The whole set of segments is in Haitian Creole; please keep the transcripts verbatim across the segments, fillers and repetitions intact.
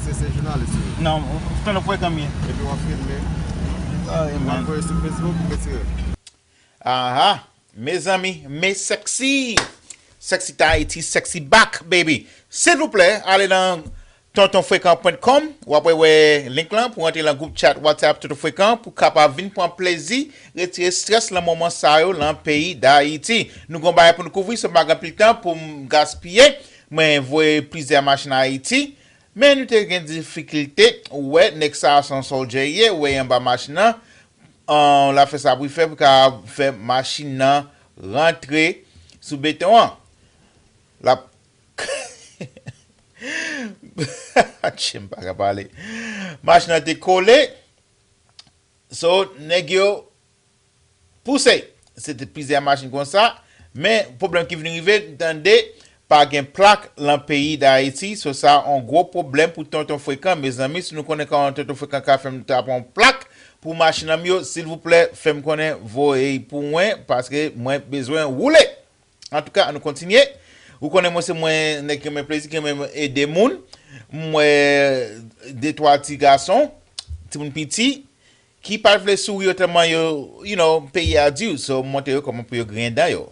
Se, se jounalis wi. Non, tonton Frekan m ye. Epi w ap filme. Ay, w ap voye sou Facebook, m retire. Aha, mezanmi, me sexy. Sexy Tahiti, sexy back, baby. Silvouplè, ale nan tonton frekan pwen kòm, w ap wè link lan pou antre nan gwoup chat WhatsApp Tonton Frekan pou kapab vin pran plezi, retire strès nan moman sa yo nan peyi Dayiti. Nou gon bagay pou nou kouvri, so m pa gen anpil tan pou m gaspiye. Mwen voye plizyè machin Ayiti, men nou te gen difikilte. Ou wè, nèg sa a se yon sòlje ye, ou wè anba machin nan, an, l ap fè sa pou l fè, pou l ka fè machin nan rantre sou beton an. L ap Atchè, m pa ka pale. Machin nan te kole. So, nèg yo pouse. Se te plizyè machin konsa. Men, pwoblèm ki vin rive, n tande, pa gen plak nan peyi Dayiti. So, sa yon gwo pwoblèm pou Tonton Frekan, mezanmi. Si nou konnen kòman Tonton Frekan ka fè m trap yon plak pou machin nan m yo, silvouplè, fè m konnen, voye pou mwen, paske mwen bezwen woule. Antouka, ann nou kontinye. Ou konnen mwen se mwen nèg ki renmen plezi, ki renmen ede moun. M wè de twa ti gason, timoun piti, ki pa t vle souri yo tèlman yo, you know, peyi a di. So, m montre yo kòman pou yo griyen dan yo.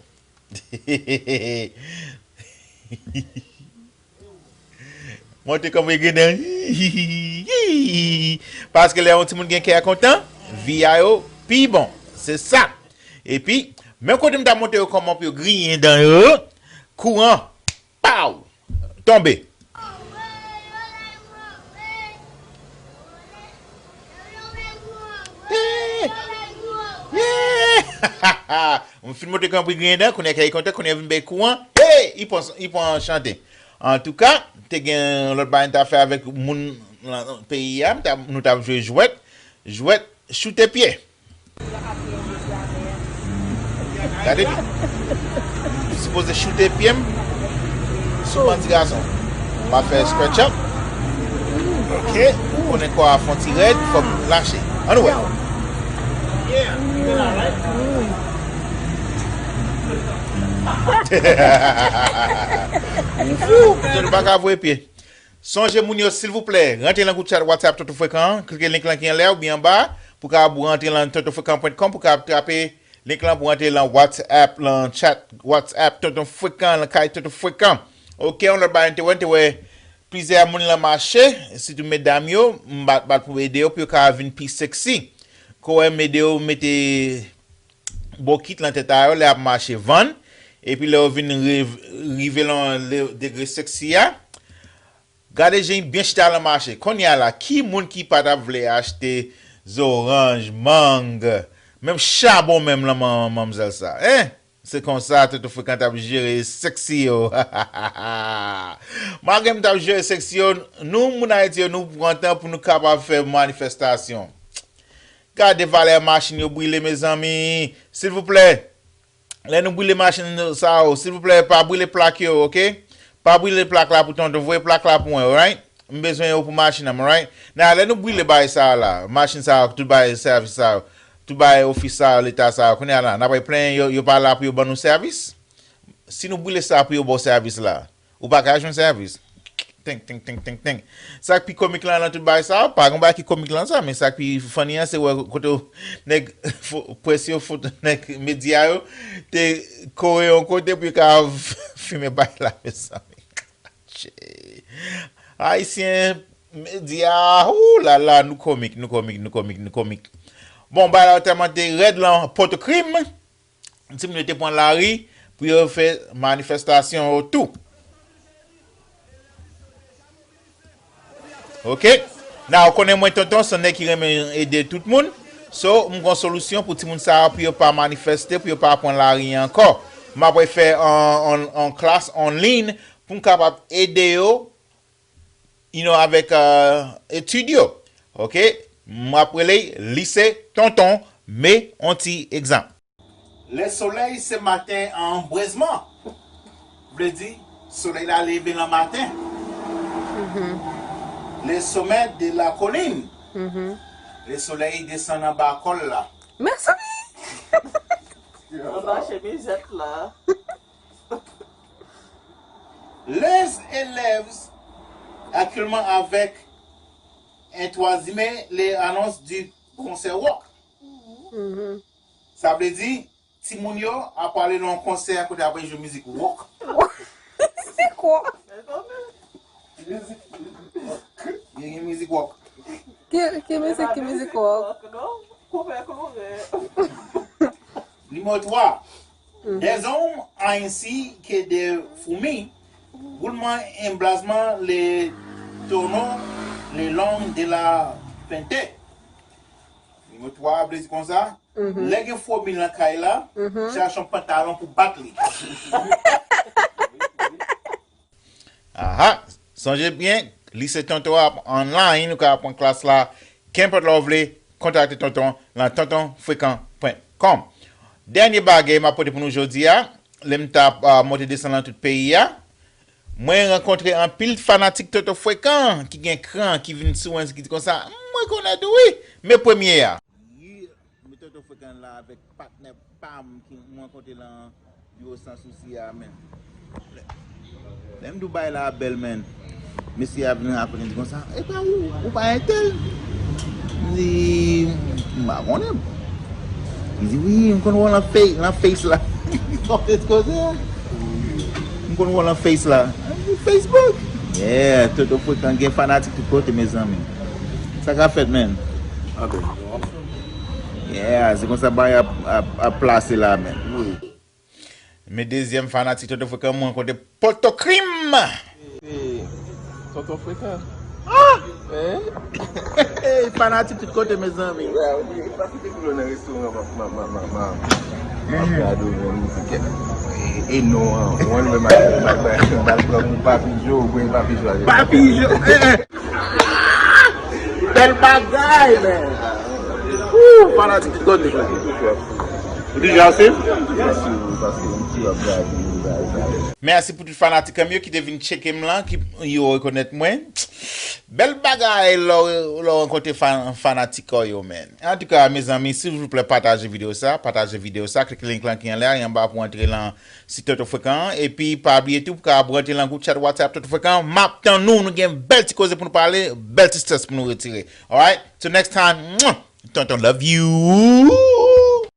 Montre kòman yo griyen dan. Paske lè yon timoun gen kè kontan, vi a yo pi bon. Se sa. Epi, menm kote m ta montre yo kòman pou yo griyen dan yo, kouran, paw, tonbe. M fin montre kòman pou griyen dan, kounye a kè li kontan, kounye a vin bay kouran. Hey! Li pran, li pran chante. Antouka, te gen lòt bagay m ta fè avèk moun nan peyi a, m ta, nou t ap jwe jwèt, jwèt choute pye. Gade byen. M sipoze choute pye m sou bandi gason. M ap fè scratch up. Ok. Ou konnen kò a fè yon ti rèd, fò m lache. Ann wè. Ou fou, ou pa ka voye pye. Sonje moun yo, silvouplè, rantre nan gwoup chat WhatsApp Tonton Frekan an, klike link lan ki anlè oubyen anba, pou kapab rantre nan tonton frekan pwen kòm, pou kapab trape link lan pou rantre nan WhatsApp, nan chat WhatsApp Tonton Frekan, nan kay Tonton Frekan. Ok, yon lòt bagay, n te wè, n te wè plizyè moun lan mache, sitou medam yo, m bat, bat pou ede yo, pou yo ka vin pi sexy. Kò wè m ede yo mete bokit lan tèt a yo, lè y ap mache vann, epi lè yo vin riv-, rive lan le-, degre sexy a, gade jan y byen chita lan mache. Kounye a la, ki moun ki pa t ap vle achte zoranj, mang, menm chabon menm lan man-, manmzèl sa, en? Se konsa Tonton Frekan t ap jere sexy yo. Malgre m t ap jere sexy yo, nou moun Ayiti yo, nou pran tan pou nou kapab fè manifestasyon. Gade valè machin yo brile, mezanmi. Silvouplè, lè nou brile machin sa yo, silvouplè, pa brile plak yo, ok? Pa brile plak la pou tonton, voye plak la pou mwen, alright? M bezwen yo pou machin nan, alright? Nan, lè nou brile bagay sa yo la, machin sa yo, tout bagay sèvis sa yo, tout bagay ofis sa yo, leta sa yo, kounye a la, n ap al plenyen yo, yo pa la pou yo ban nou sèvis? Si nou brile sa pou yo ba w sèvis la, ou pa ka jwenn sèvis. Teng, teng, teng, teng, teng. Sa k pi komik lan, lan tout bagay sa, pa gen bagay ki komik lan sa, men sa k pi funny an, se wè kote w, nèg fo-, près yo, foto nèg medya yo, te kore yon kote pou yo ka fimen bagay la, mezanmi. Che. Ayisyen, medya, ou la la, nou komik, nou komik, nou komik, nou komik. Bon, bagay la tèlman te rèd lan Pòtokrim, timoun yo te pran lari pou yo fè manifestasyon yo tou. Ok? Now, ou konnen mwen tonton, se yon nèg ki renmen ede tout moun. So, m gon solisyon pou timoun sa yo, pou yo pa manifeste, pou yo pa pran lari ankò. M apral fè on, on, on klas an liy pou m kapab ede yo, you know, avèk, euh, etid yo. Ok? M ap rele l lise tonton, men on ti egzanp. Lè solèy se maten an brezman. Vle di, solèy la leve nan maten. Le sommet de la colline. Le solèy desann anba kòl la. Mèsi. Anba chemizèt la. Les élèves actuellement avec Un troisième, les annonces du concert rock. Sa vle di, timoun yo ap prale nan yon konsè kote ap jwe mizik rock. Se kwa? Gen, gen mizik rock. Ki, ki mizik, ki mizik wòk? Nimewo twa. Des hommes ainsi que des fourmis, roulement et embrasement, les tonneaux le long de la pente. Nimewo twa a vle di konsa, lè gen fomi nan kay la, chache yon pantalon pou bat li. Aha! Sonje byen, lise Tonton ap online, ou ka pran klas la, kenpòt lè w vle, kontakte Tonton lan tonton frekan pwen kòm. Dènye bagay m ap pote pou nou jodi a, lè m t ap ah, monte desann lan tout peyi a, mwen rankontre anpil fanatik Tonton Frekan ki gen kran, ki vin sou mwen, ki di konsa, "M rekonèt ou wi, men premye a." Yeah, men Tonton Frekan la avèk patnè pa m ki m rankontre lan biwo Sans Souci a, men. Lè m di w bagay la bèl, men. Mesye a vin rakonte, di konsa, "E pa ou, ou pa entèl?" M di, "M pa konnen." Li di, "Wi, m konn wè w lan Face, lan Face la." Kote koze a? "M konn wè w lan Face la." M di, "Facebook?" Yeah, Tonton Frekan gen fanatik tout kote, mezanmi. Sa ka fèt, men. Yeah, se konsa bagay ap, ap, ap plase la, men. Men dezyèm fanatik Tonton Frekan mwen rankontre Poto Krim. Tonton Frekan. Ah! Fanatik tout kote, mezanmi. Pase te koulè nan restoran, ma, ma, ma, ma. M ap gade yon mizik. E, e non, an. Mwen, mwen, m al, m al, m al pran pou Papi Jo, ou pran Papi Jo. Papi Jo, eh, eh. Bèl bagay, men. Woo, fanatik tout kote. Ou deja save? Mèsi pou tout fanatik an m yo ki te vin tcheke m lan, ki yo rekonèt mwen. Bèl bagay lè w, lè w rankontre fan, fanatik an yo, men. Antouka, mezanmi, silvouplè, pataje videyo sa, pataje videyo sa, klike link lan ki anlè a, anba pou antre lan sit Tonton Frekan an. Epi, pa bliye tou, pou ka rantre lan gwoup chat WhatsApp Tonton Frekan an. M ap tann nou, nou gen bèl ti koze pou nou pale, bèl ti strès pou nou retire. Alright? Till next time, mwah! Tonton love you!